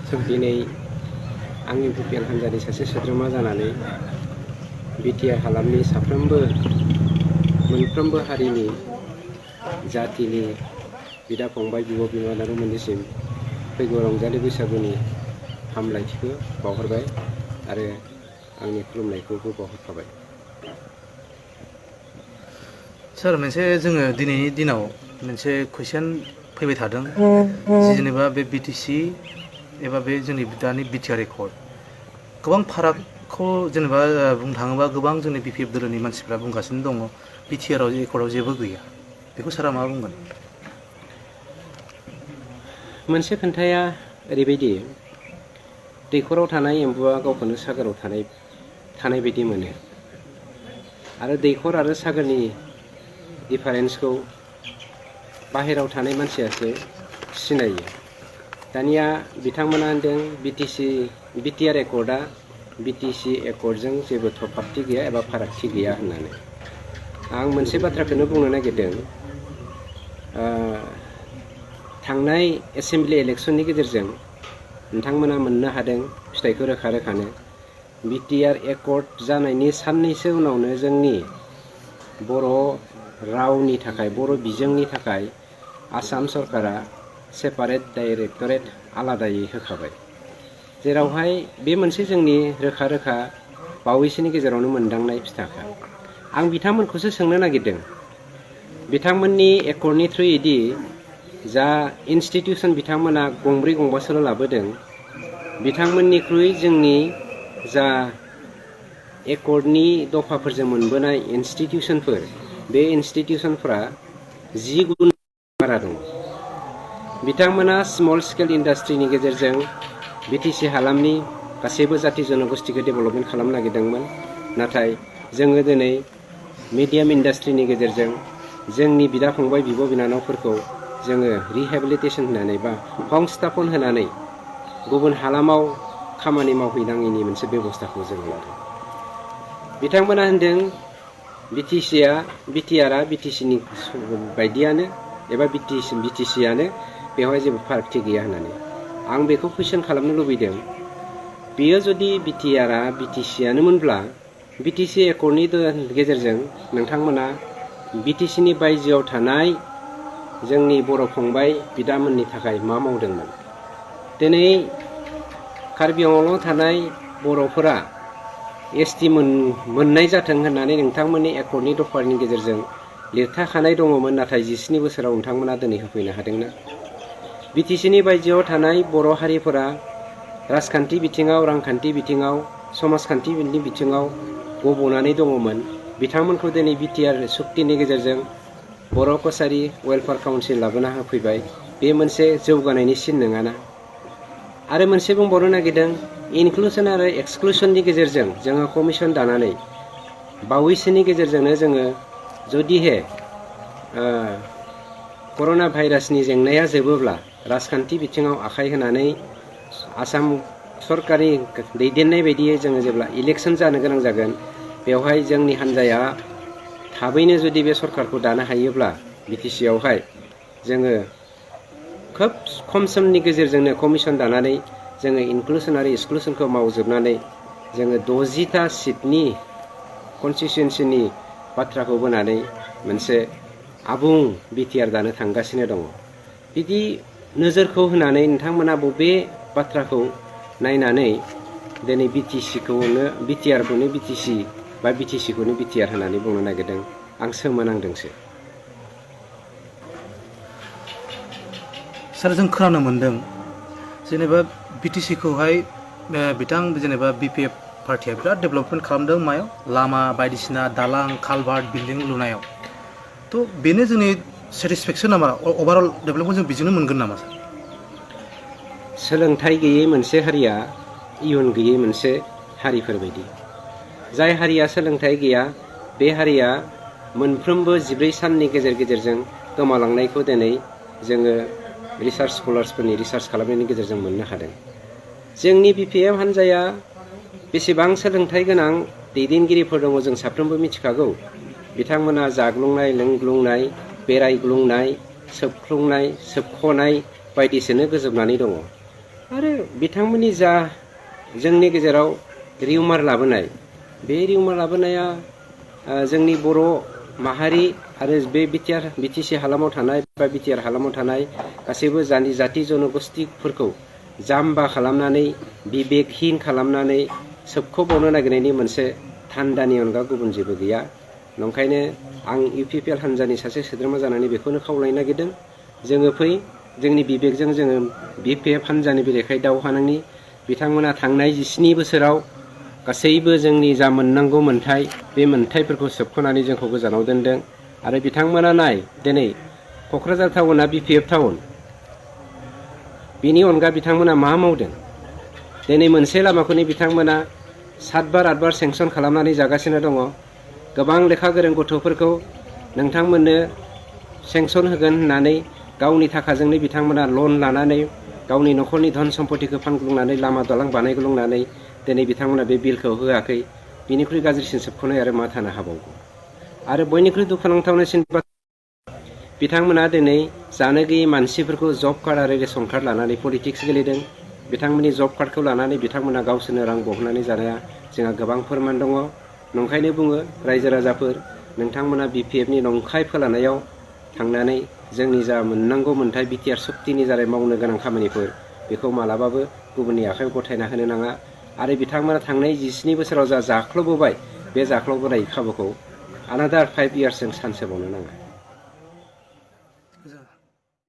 दिनै आंनि बिपिएल हान्जानि सासे सोद्रोमा जानानै बिटिआर हालामनि मोनफ्रोमबो हारिनि जातिनि बिदा फंबाय बिब' बिनानावमोननिसिम फैगौ रंजालि बैसागुनि हामलायथिखौ बावहरबाय आरो आंनि खुलुमनायखौबो बावहरखाबाय। सार मोनसे जोङो दिनैनि दिनाव मोनसे कुइसन फैबाय थादों जेनेबा बे बिटिसि एबा बे जोंनि दानि बिटिआर एकर्ड गोबां फारागखौ जेनेबा बुंनो थाङोबा गोबां जोंनि बिपिएफ दोलोनि मानसिफ्रा बुंगासिनो दङ बिटिआर एकर्डआव जेबो गैया। बेखौ सारा मा बुंगोन? मोनसे खोन्थाया ओरैबायदि दैखराव थानाय एम्बुआ गावखौनो सागोराव थानाय बायदि मोनो आरो दैखर आरो सागोरनि डिफारेन्सखौ बाहेराव थानाय मानसियासो सिनायो। दानिया बिथांमोना होनदों बिटिआर एकर्डआ बिटिसि एकर्डजों जेबो थफाबथि गैया एबा फारागथि गैया होननानै। आं मोनसे बाथ्राखौनो बुंनो नागिरदों, थांनाय एसेम्बलि इलेक्सननि गेजेरजों नोंथांमोना मोननो हादों फिथाइखौ रोखा रोखानो। बिटिआर एकर्ड जानायनि साननैसो उनावनो जोंनि बर' रावनि थाखाय बर' बिजोंनि थाखाय आसाम सरकारा सेपारेट डाइरेक्टरेट आलादायै होखाबाय, जेरावहाय बे मोनसे जोंनि रोखा रोखा बावैसोनि गेजेरावनो मोनदांनाय फिथाखा। आं बिथांमोनखौसो सोंनो नागिरदों, बिथांमोननि एकर्डनि थ्रुयैदि जा इन्स्टिटिउसन बिथांमोना गंब्रै गंबासोल' लाबोदों, बिथांमोननिख्रुइ जोंनि जा एकर्डनि दफाफोरजों मोनबोनाय इन्स्टिटिउसनफोर, बे इन्स्टिटिउसनफोरा 10 गुन बारा दं। बिथांमोना स्मल स्केल इन्डास्ट्रिनि गेजेरजों बिटिसि हालामनि गासैबो जाति जनगोष्ठीखौ डेभेलपमेन्ट खालामनो नागिरदोंमोन, नाथाय जोङो दिनै मिडियाम इन्डास्ट्रिनि गेजेरजों जोंनि बिदा फंबाय बिब' बिनानावफोरखौ जोङो रिहेबिलिटेसन होनानै बा संस्थापन होनानै गुबुन हालामाव खामानि मावहैनाङिनि मोनसे बेबस्थाखौ जों लादों। बिथांमोना होनदों बिटिआरआ बिटिसिनि बायदियानो एबा बिटिसियानो, बेवहाय जेबो फारागथि गैया होननानै। आं बेखौ कुइसन खालामनो लुबैदों, बेयो जुदि बिटिआरआ बिटिसियानोमोनब्ला बिटिसि एकर्डनि गेजेरजों नोंथांमोना बिटिसिनि बायजोआव थानाय जोंनि बर' फंबाय बिदामोननि थाखाय मा मावदोंमोन? दिनै कार्बि आंलंआव थानाय बर'फोरा एसटि मोननाय जाथों होननानै नोंथांमोननि एकर्डनि दफानि गेजेरजों लिरथाखानाय दङमोन, नाथाय 17 बोसोराव नोंथांमोना दिनै होफैनो हादोंना? बिटिसिनि बायजोआव थानाय बर' हारिफोरा राजखान्थि बिथिङाव, रांखान्थि बिथिङाव, समाजखान्थिनि बिथिङाव गब'नानै दङमोन, बिथांमोनखौ दिनै बिटिआर सुक्तिनि गेजेरजों बर' कसारि वेलफेयार काउन्सिल लाबोना होफैबाय। बे मोनसे जौगानायनि सिन नङाना? आरो मोनसे बुंबावनो नागिरदों, इनक्लुसन आरो एक्सक्लुसननि गेजेरजों जोङो कमिसन दानानै बावैसोनि गेजेरजोंनो जोङो जुदिहे कर'ना भाइरासनि जेंनाया जोबोब्ला राजखान्थि बिथिङाव आखाइ होनानै आसाम सरकारनि दैदेननाय बायदियै जोङो जेब्ला इलेक्सन जानो गोनां जागोन, बेवहाय जोंनि हान्जाया थाबैनो जुदि बे सरकारखौ दानो हायोब्ला बिटिसियावहाय जोङो खोब खम समनि गेजेरजोंनो कमिसन दानानै जोङो इनक्लुसन आरो एक्सक्लुसनखौ मावजोबनानै जोङो 60टा सिटनि कनस्टिटिउन्सिनि बाथ्राखौ बोनानै मोनसे आबुं बिटिआर दानो थांगासिनो दङ। बिदि नोजोरखौ होनानै नोंथांमोना बबे बाथ्राखौ नायनानै दिनै बिटिआरखौनो बिटिसि बा बिटिसिखौनो बिटिआर होननानै बुंनो नागिरदों? आं सोमोनांदोंसो। सार, जों खोनानो मोन्दों जेनेबा बिटिसिखौहाय जेनेबा बिपिएफ पार्टिया बिराद डेभेलपमेन्ट खालामदों मायाव? लामा बायदिसिना दालां कालभार्ट बिल्डिं लुनायाव। थ' बेनो जोंनि सेटिसफेक्सन नामा? अभारअल डेभेलपखौ जों बिजोंनो मोनगोन नामा सार? सोलोंथाइ गैयै मोनसे हारिया इयुन गैयै मोनसे हारिफोर बायदि। जाय हारिया सोलोंथाइ गैया, बे हारिया मोनफ्रोमबो 14 साननि गेजेरजों गोमालांनायखौ दिनै जोङो रिसार्च स्कलार्सफोरनि रिसार्च खालामनायनि गेजेरजों मोननो हादों। जोंनि बिपिएफ हान्जाया बेसेबां सोलोंथाइ गोनां दैदेनगिरिफोर दङ जों साफ्रोमबो मिथिखागौ। बिथांमोना जाग्लुंनाय, लोंग्लुंनाय, बेरायग्लुंनाय, सोबख्लुंनाय, सोबख'नाय बायदिसोनो गोजोबनानै दङ। आरो बिथांमोननि जा जोंनि गेजेराव रिउमार लाबोनाय बे रिउमार लाबोनाया जोंनि बर' माहारि आरो बे बिटिसि हालामाव थानाय बा बिटिआर हालामाव थानाय गासैबो जाति जनगोष्ठीफोरखौ जाम्बा खालामनानै बिबेकहीन खालामनानै सोबख'बावनो नागिरनायनि मोनसे थान्दानि अनगा गुबुन जेबो गैया। नंखायनो आं इउपिपिएल हान्जानि सासे सोद्रोमा जानानै बेखौनो खावलायनो नागिरदों, जोङो फै जोंनि बिबेकजों जोङो बिपिएफ हान्जानि बेरेखायै दावहा नांनि। बिथांमोना थांनाय 17 बोसोराव गासैबो जोंनि जा मोननांगौ मोन्थाय बे मोन्थायफोरखौ सोबख'नानै जोंखौ गोजानाव दोनदों आरो बिथांमोना नाय दिनै क'क्राझार टाउना बिपिएफ टाउन, बिनि अनगा बिथांमोना मा मावदों? दिनै मोनसे लामाखौनो बिथांमोना 7 बार 8 बार सेंसन खालामनानै जागासिनो दङ। गोबां लेखा गोरों गथ'फोरखौ नोंथांमोननो सेंसन होगोन होननानै गावनि थाखाजोंनो बिथांमोना लन लानानै गावनि न'खरनि धन सम्पतिखौ फानग्लुंनानै लामा दालां बानायग्लुंनानै दिनै बिथांमोना बे बिलखौ होआखै। बिनिख्रुइ गाज्रिसिन सोबख'नाय आरो मा थानो हाबावगौ? आरो बयनिख्रुइ दुखुनांथावनासिन बिथांमोना दिनै जानो गैयै मानसिफोरखौ जब कार्ड आरो रेशन कार्ड लानानै पलिटिक्स गेलेदों। बिथांमोननि जब कार्डखौ लानानै बिथांमोना गावसोरनो रां बहननानै जानाया जोंहा गोबां फोरमान दङ। नंखायनो बुङो रायजो राजाफोर, नोंथांमोना बिपिएफनि नंखाय फोलानायाव थांनानै जोंनि जा मोननांगौ मोन्थाय बिटिआर सुक्तिनि जारै मावनो गोनां खामानिफोर बेखौ मालाबाबो गुबुननि आखायाव गथायना होनो नाङा। आरो बिथांमोना थांनाय 17 बोसोराव जा जाख्ल'बोबाय बे जाख्ल'बोनाय खाबुखौ आनादार 5 इयार्सजों सानसोबावनो नाङा।